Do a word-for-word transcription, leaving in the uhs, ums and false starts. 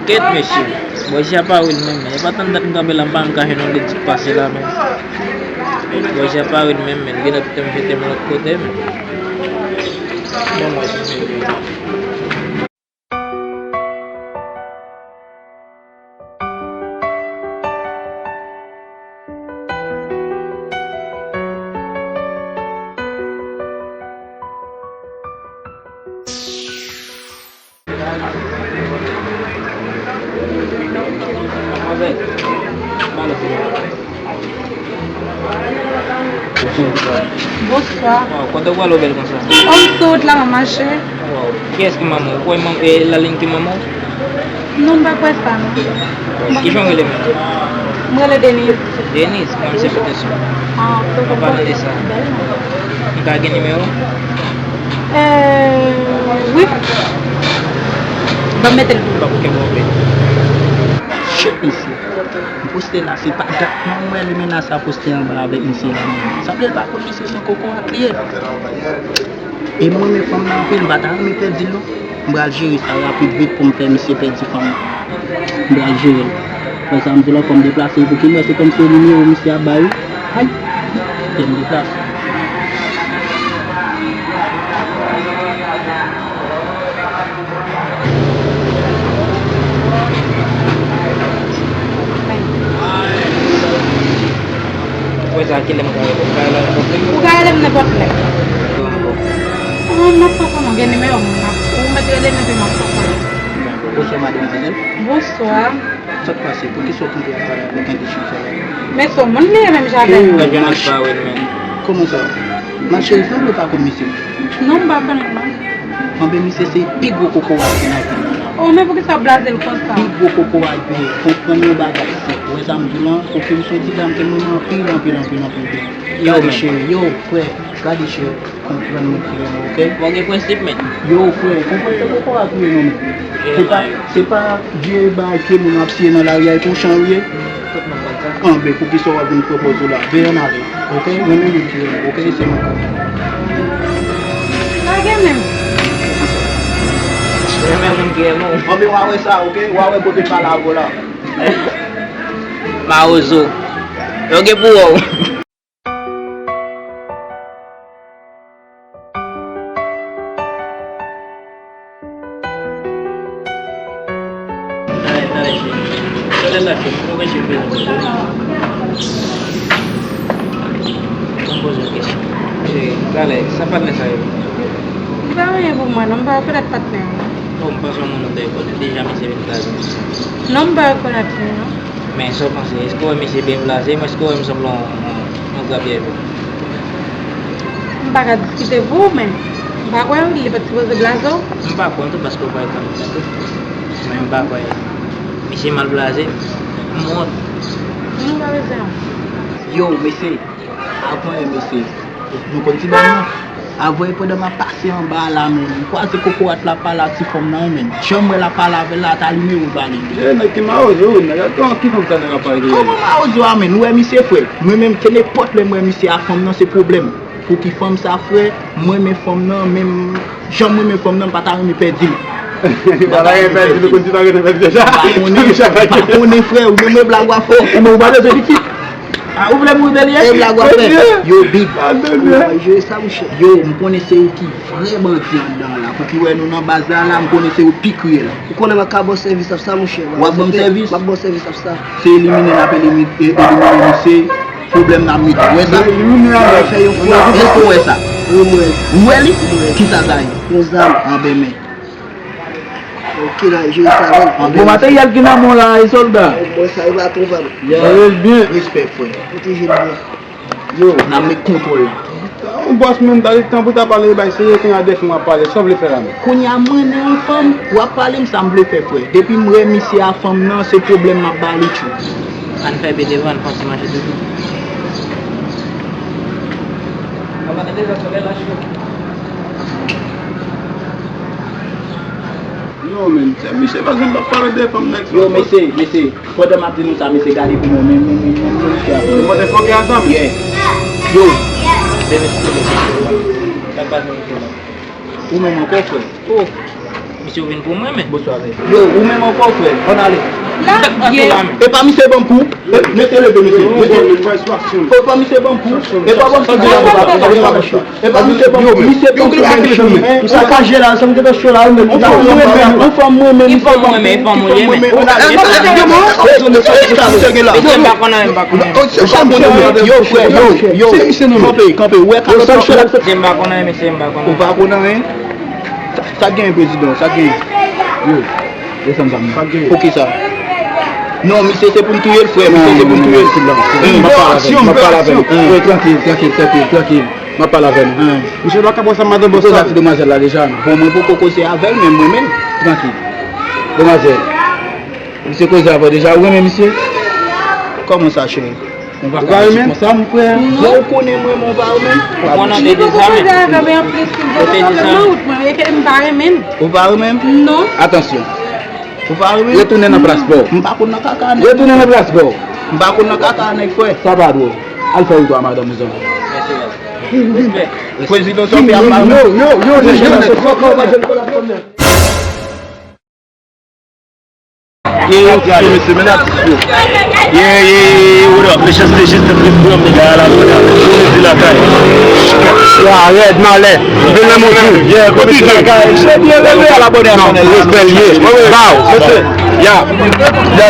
Kèt mesye, bòjè a pa wè l menm, men e pa tann dat m kanpe la, m pa menm ka jwenn yon lidzik pase la, men bòjè a pa wè l menm, men gen lòt tèm jete m lòt kote, men bon, mwen se Bonswa. Waw, kote w prale w bèl konsa? O, m sou wout la, m ap mache. Waw, kiyès ki manman w? Ou kwè manm, e, Lalin ki manman w? Non, m pa kwè sa, non. Kijan w rele menm? M rele Denise. Denise, mwen se Peterson. Ah, ok. An palan de sa, m ka gen nimewo w? Euh, wi. Ban m mete l pou ou. Fòk ou kenbe w byen. Shit, mesye. M poste la, se pa dat non, m wè li menas la poste anba avèk misye la menm. Sanble l pa konn misye se yon kokorat li ye. E m renmen fanm nan anpil, m pa ta renmen pèdi l non. M pral jere sa rapid vit pou m fè misye pèdi fanm nan. M pral jere l. Wè sa m di la, fò m deplase pou ki m wè se kòmsi se nimewo misye ap bay wi. Ay! Kite m deplase. Wè sa, kilè m ka rele? M ka rele nenpòt lè? Ou ka rele m nenpòt lè. Mwen, m ap fè kòman? Gen nimewo m, m ap, ou mèt rele m epi m ap fè kòman? Bonswa, mademwazèl. Bonswa. Sa k pase? Poukisa w kanpe ap pale avèk endisyon sa la? Men se yon moun li ye menm jan avè m. Kòman sa? Macheri, sanble w pa konn misye. Non, m pa konnen l non. Anben, misye se pi gwo kokorat ki nan vil la. Oh, men poukisa w blaze l konsa? Pi gwo kokorat li ye. Konprann yon bagay senp. Ou wè sa m di w lan? Oke, m se yon ti dam ke m renmen anpil, anpil, anpil, anpil, anpil. Yo, gade cheri, yo, frè, gade cheri, konprann mwen ki renmen w, oke? Bon, gen prensip, men. Yo, frè, konprann se kokorat ou ye, non, men. Se pa, se pa vye bagay ke moun ap siye nan lari a, e pou chan ou ye? Anben, poukisa w ap vin pran pòz ou la? Veye ann ale, oke? Renmen moun ki renmen w, oke? Se mwen. Pa gen menm. Renmen moun ki renmen w. Anben, w a wè sa, oke? W a wè kote m pale avè w la. Mawozo. Yo gen pou wè w. Talè, talè, cheri. Talè la, cheri. Mwen wè cheri prezante. Mwen poze yon kesyon. Cheri, talè, sa patnè sa ye? Li pa anyen pou mwen, non, m pa rekonèt patnè an. Oh, m panse yon moun ou te konnen deja, misye vin blaze konsa. Non, m pa rekonèt li, non. Men sa w panse, èske w wè misye byen blaze? Èske w wè m sanble yon, yon, yon grapyè vre? M pa ka diskite pou ou, men m pa kwè li pa t sipoze blaze w. M pa kwè l tou paske w pa rekonèt mwen tou. Men m pa kwè misye mal blaze. M wont. M pa bezwen. Yo, mesye, avan yè, mesye, nou konn ti dam nan? Avan yè, pandan m ap pase anba a la, men m kwaze kokorat la pale a ti fanm nan, men jan m wè l ap pale avè l la, ta nimewo l ba li. E nèg ki mawozo wi, nèg, atann, ki fanm sa nèg ap pale de li? Kòman mawozo a, men? Ou wè misye, frè? Mwen menm, ke nenpòt lè m wè misye a fanm nan, se pwoblèm. Pou ki fanm sa, frè? M renmen fanm nan, menm jan m renmen fanm nan, m pa ta renmen pèdi l. M pa ta renmen pèdi l, ou konn ti pa renmen pèdi deja. M pa konnen, m pa konnen, frè, ou menm wè blag w ap fè. Ou menm ou pa bezwen pitit. Ah, ou vle mouri bèl ye? E blag w ap fè. Yo, Big. Yo, m konnen se ou ki vrè bandi anndan la. Pou ki wè nou nan baz la, la, m konnen se ou pi kriyèl. Ou konnen m ap ka ba w sèvis ap sa, monchè. W ap ban m sèvis? M ap ba w sèvis ap sa. Se elimine n ap elimi-, e-, elimine misye, pwoblèm n ap mete. Ou wè sa? Elimine avè l. Èske w wè sa? Wi, m wè l. Ou wè li? M wè l. Kisa sa ye? Yon zam. Anben, men. Ok, la, jere sa, men. Bon, materyèl ki nan men w la, e sòlda. Bon, sa, e pa twò, pa. Jere l byen. Respè, frè. Pwoteje l byen. Yo, n ap met kontwòl la. Yon bòs menm, ta gen tan pou ta pale, bay serye, kounye a de fanm w ap pale, sa w vle fè la menm? Kounye a m renmen yon fanm, w ap pale m sa m vle fè, frè. Depi m wè misye a fanm nan, se pwoblèm m ap ba li tjou. Ann fè pi devan, ann fè yon ti mache toutou. Yo, men, se misye pa janm ap pale de fanm nèg sa. Yo, mesye, mesye, pandan m ap di nou sa, mesye, gade pou mwen, men, men, men, men, men, mesye a. Ou pote fòkè a, zanmi? Yeah. Yo. Denis, kote mesye a? Sa k pase, mesye a? Ou menm ankò, frè? Oh. Misye vin pou mwen, men. Bonswa, men. Yo, ou menm ankò, frè? Ann ale. La, ye. E pa misye ban m kou? E, mesye, leve, mesye. Mesye. E pa misye ban m kou? E pa ban m kou? E pa misye ban m kou? Misye ban m kou? Ou sakaje la, sa m te fè cho la, ou menm. Ou fanm mwen menm, ou fanm mwen menm, ou fanm mwen menm. Mesye, m pa konn anyen, m pa konn anyen. Yo, frè, yo, yo. Kanpe, kanpe, ou wè ka fè cho la. Mesye, m pa konn anyen, mesye, m pa konn anyen. Ou pa konn anyen? Sa, sa gen, prezidan, sa gen? Yo, desann zam nan. Sa gen? Poukisa? Non, misye se pou n touye l, frè, misye se pou n touye l. M ap pale avè l, m ap pale avè l. Yo, trankil, trankil, trankil, trankil. M ap pale avè l. Misye pa ka pran sa madan bòs la. Koze ak ti demwazèl la deja, non. Bon, mwen poko koze avè l, men mwen menm, trankil. Demwazèl, misye koze avè w deja, ou renmen misye? Kòman sa, cheri? Ou pa ka aji konsa, mon frè. Bon, ou konnen mwen, men ou pa renmen m. Ou konnen deja, men. Ou te di sa. Ou pa renmen m? Non. Atansyon. Ou pa renmen m? Retounen nan plas pa w. M pa konn nan kaka nèg. Retounen nan plas pa w. M pa konn nan kaka nèg, frè. Sa pa dwòl. Al fè wout ou a madanm ou, zanmi. Prezidan, sa w fè a pa renmen m. Yo, yo, yo, yo, yo. Yo, yo, yo, mesye, men atis yo. Yeah, yeah, yeah, what up? Mechanste jis te pran m nèg la, la, la, la. Yo, rèd, malè. Vin nan moutou. Yeah, komite lakay. Se byen rele a la bonè chanèl. Non, respè l ye. Bow. Mesye. Ya. Ya, ya.